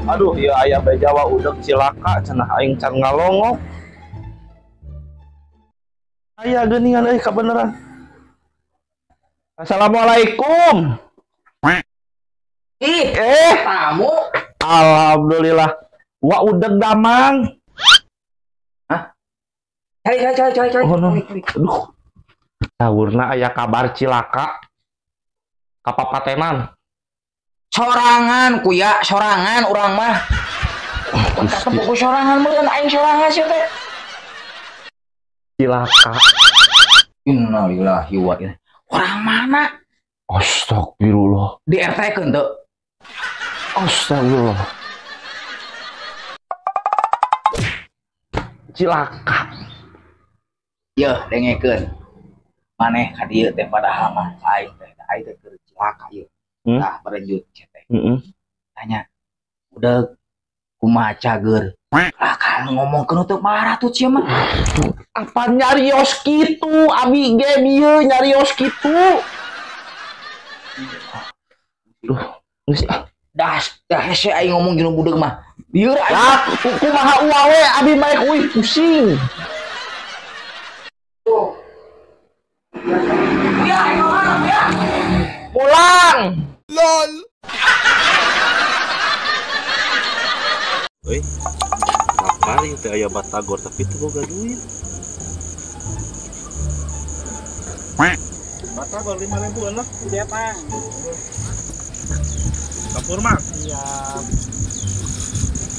Aduh, ieu aya beja wa udeg cilaka cenah aing can ngalongok. Aya geuningan euy kabeneran. Assalamualaikum. Ih, tamu. Alhamdulillah. Wa udeg damang. Hah? Cari. Oh, no. Aduh. Sahurna aya kabar cilaka. Kapapatenan. Sorangan kuya, sorangan urang mah. Ketemu ku sorangan meureun aing sorangan sih teh. Cilaka. Innalillahi wa inna. Orang mana? Astagfirullah. Di RT keun teu? Astagfirullah. Cilaka. Yeuh, dengekeun. Maneh ka dieu teh padahal mah aing teh keur cilaka ieu. Nah, berenjut teh. Tanya, udah kumaha cager? Lah kan ngomongkeun teu marah tuh sia mah. Apa nyarios kitu? Abi ge bieu nyarios kitu. Duh, geus ah. Dah hese aing ngomong jeung budeuk mah. Bieu aing. Lah, kumaha uang we abi bae euy pusing. Tuh. Ya, ya. Pulang. LOL. Euy. Kamari teh aya batagor tapi teu boga duit. Batagor 5.000 lah. Udah, Pak. Kapur mah. Siap.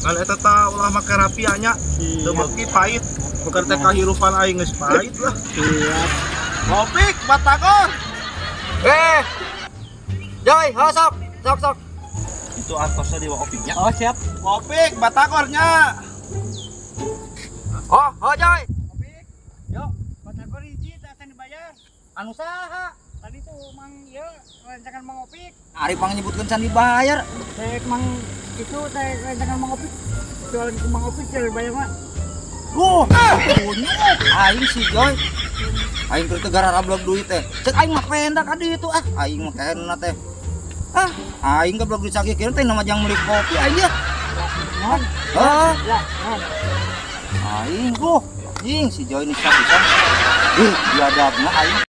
Ngan eta tah ulah make rapia nya. Teu beuki pahit. Keur teh kahirupan aing geus pahit lah. Siap. Opik batagor. Joy, ho sok, sok. Itu antosnya di opiknya. Oh, siap. Opik batagornya. Oh, ho Joy. Opik. Yo, batagor hiji teh acan dibayar. Anu saha? Tadi tuh Mang ieu rencangan Mang Opik. Ari pang nyebutkeun can dibayar. Teh Mang itu teh rencangan Mang Opik. Jualan ke Mang Opik can dibayar mah. Kunyuk aing si Joy. Aing keur teu gararablog duit teh. Cek aing mah pendak ka ditu ah. Aing mah kena teh. Ah, aing goblok duit sakieu teh nama jang meuli kopi aing ya. Ah. Aing anjing si Joy ini pisan. Ih, biadabna aing.